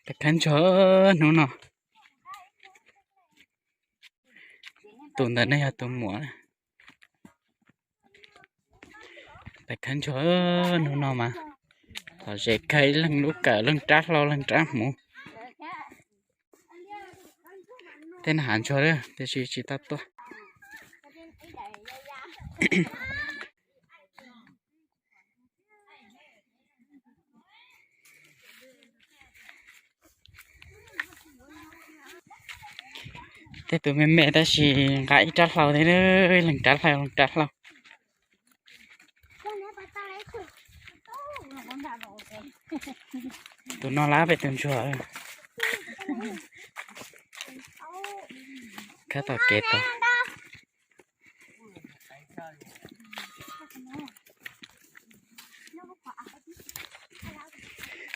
Peb khawb ntsuag hnub no. Tus ntawd ne yog tus muam. Peb khawb ntsuag hnub no mas lom zem kawg, ib leeg lub kawm, leej rab hlau, leej rab hmuv. Tej no hav ntsuag tiam sis tsis tau tuaj. Tej tus me me tab sis nqa ib rab hlau thiab, leej rab hlau, leej rab hlau. Tus no lab peb tus ntsuag. Khawb tom kev tod.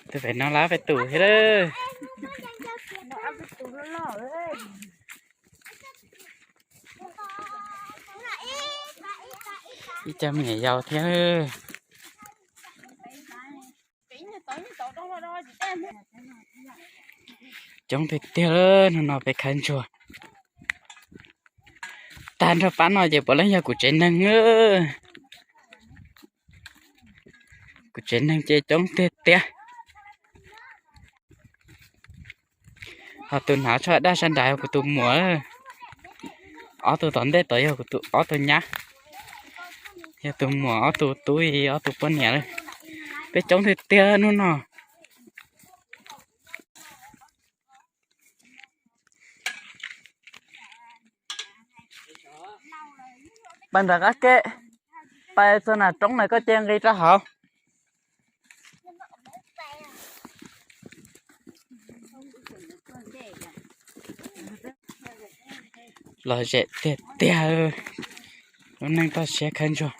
Tus pem no lab peb tus thiab lawm. Ib co me nyuam yaus thiab. Coob tiag tiag, hnub no peb khawb ntsuag. Tag nrho pab no ces puav leej yog kuv tsev neeg. Kuv tsev neeg ces coob tiag tiag. Ho tus hnav tsho daj sab nraud yog kuv tus muam. Ob tug tom ntej tod yog kuv tus ob tug nyab. Yog tus muam ob tug tub, ob tug poj niam lawm. Peb coob tiag tiag hnub no. Pais nram qab ke, pais txog nram roob na koj cia nqis rau hauv. Lom zem tiag tiag, lub neej toj siab khawb ntsuag.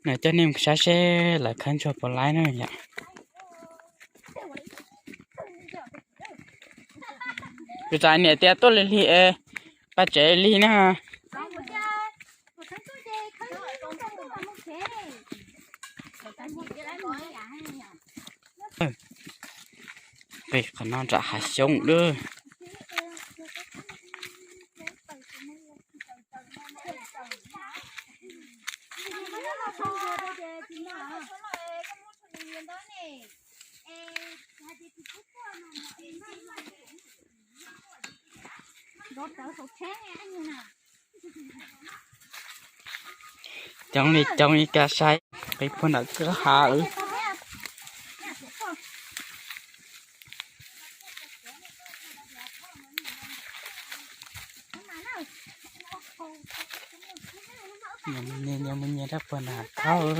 Nws coj nej mus saib seb lawv khawb ntsuag puas laib na yom. Kuv tsam niam tias tuaj lig lig es pab tsev lig na. Qhov no nram hav xyoob lawm. Coob li coob ib kab saib qhib puag nram kwj ha. Nyias mus nyias, nyias mus nyias rau puag nram khawb.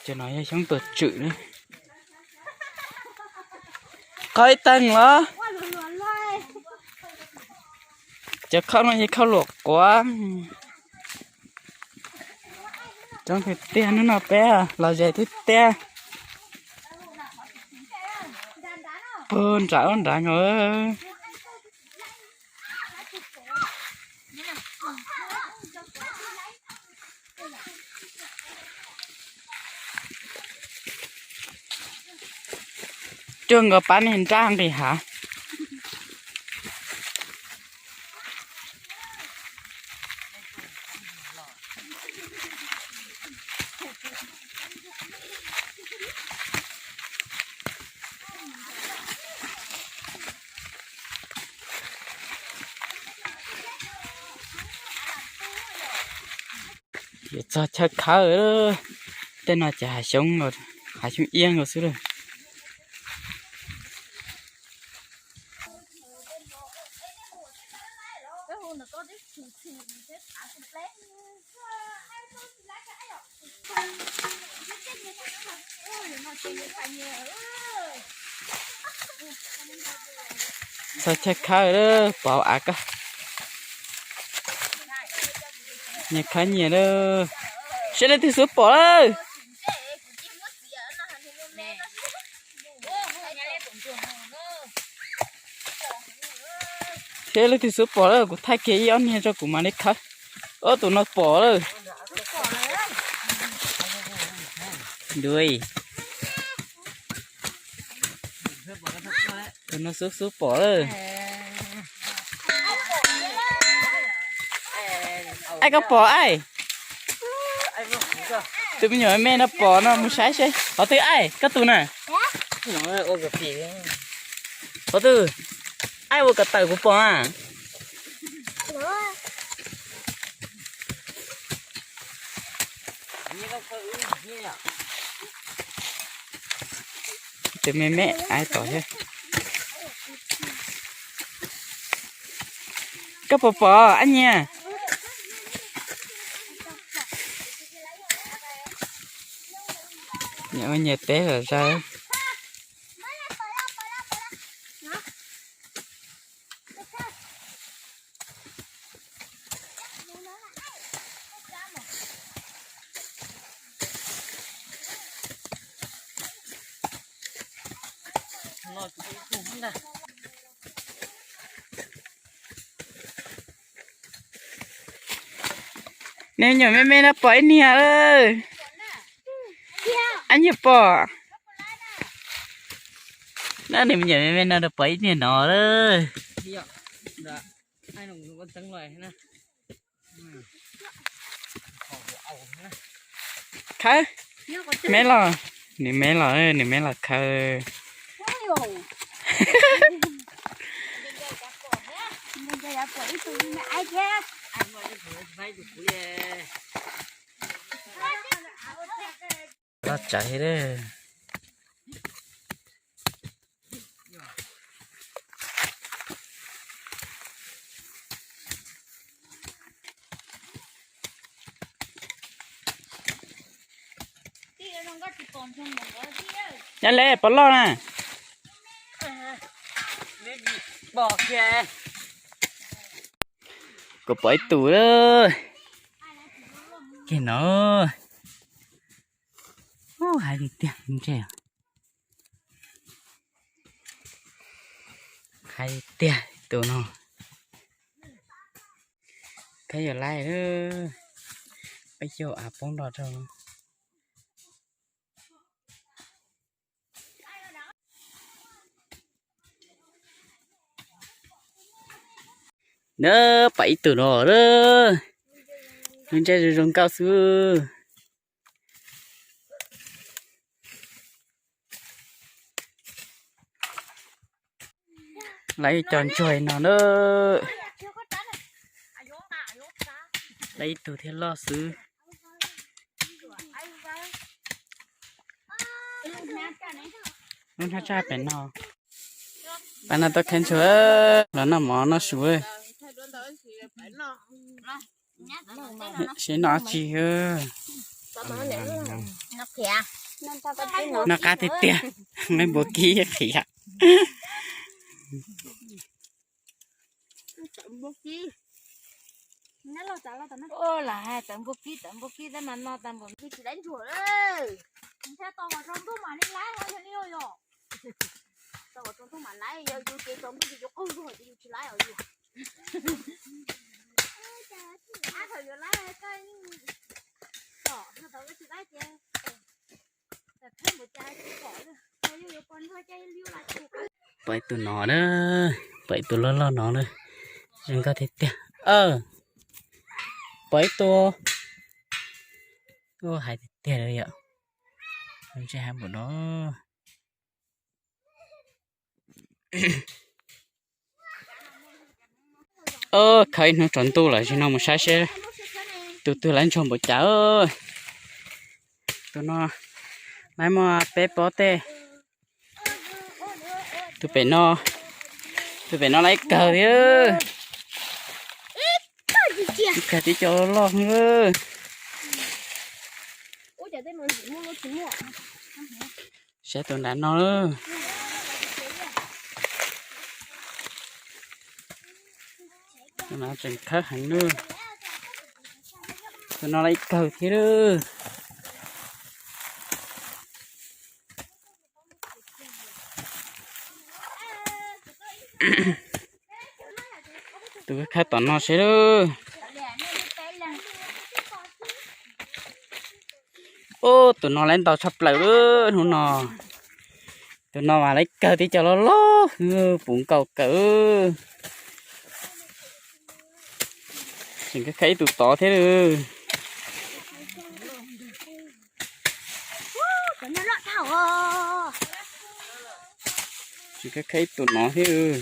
Cov no yog xyoob tuam tswm. Qhov ib teeg los. Cov khauj no yog khauj luam quav. Coob tiag tiag, hnub no peb los ze tiag tiag. Puag nram ub nrad no. Cuag nkaus pab niag nraj nqis hav. Yuav txog chaw khawb, tej no ces hav xyoob, hav xyoob iab nkaus xwb lawm. Txog chaw khawb lawm, pom av koj. Nyias khawb nyias lawm. Seb leej twg xub pom lawm. Seb leej twg xub pom lawm, kuv thaij kiag ib ob niag rau kuv mam li khawb. Ob tug no pom lawm. Dui. Tus no xub xub pom lawm. Aib, koj pom aib? Tus me nyuam me no pom no, mus saib seb qhov twg aib, koj tus na. Qhov twg? Aib, ua kom tawm kuv pom a. Tus me me aib tom thiab. Koj puas pom aib nyiaj? Nyias ua nyias teb lawm zaj. Nws me nyuam me me no pom ib niag lawm. Aib, nyias pom. No nws me nyuam me me no pom ib niag no lawm. Khawb, me los, nws me los, nws me los khawb. Los tsav. Yog le pov loj na. Kuv pom ib tug lawm. Kiag no. Hais tiag tiag, ntsej. Hais tiag tus no. Khaib yuav laij, peb caug av poob nrog rau. Nab, pom ib tug no lawm, lub ntsej zoo zoo nkauj xwb. Lawv cov ntsuag no na, lawv ib tug thiaj loj xwb. Lub hnab tsaj pem no, pab no tuaj khaib ntsuag, los noj mov noj su. Seb noj dab tsi. Noj qab tiag tiag, nqaij npua kib qhiav. Pom ib tug no na, pom ib tug loj loj no na, zoo nkauj tiag tiag. Pom ib tug, hais tiag tiag li yom, ntsej hais npaum no. Khawb ib hnub tsaus ntuj lawm, zaum no mus saib seb tus twg lawv ntsuag npaum cas. Tus no lawv muaj peb pob tej. Tus pem no, tus pem no lawv ib kawg thiab. Ib kawg tib co loj loj. Saib tus nram no. Tus no tseem khawb heev na. Tus no lawv ib kawg thiab. Tus khawb tom no seb lawm. Ub, tus no lawv ntau tshaj plaws lawm hnub no. Tus no mas lawv kawg tib co loj loj, puv nkaus kawg. Tseem khav khav ib tus tod thiab lawm. Tseem khav khav ib tus no thiab.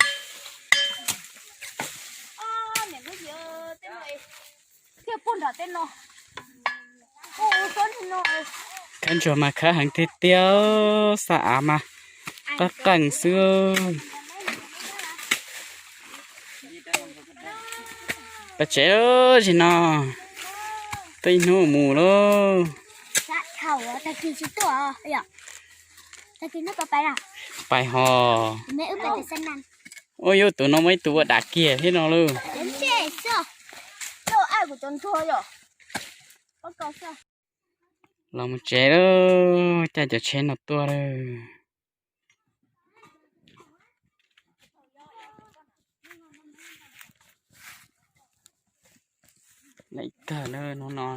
Khawb ntsuag mas khawb heev tiag tiag, xa av mas qab qees xwb. Pais tsev zim no, tuaj ib hnub mus lauj. Pais hos. Ua yus tus no muaj ib tug ua dam kiag thiab no lauj. Los mus tsev lauj, caij cov tsheb no tuaj lauj. Lawm kawg na hnub no.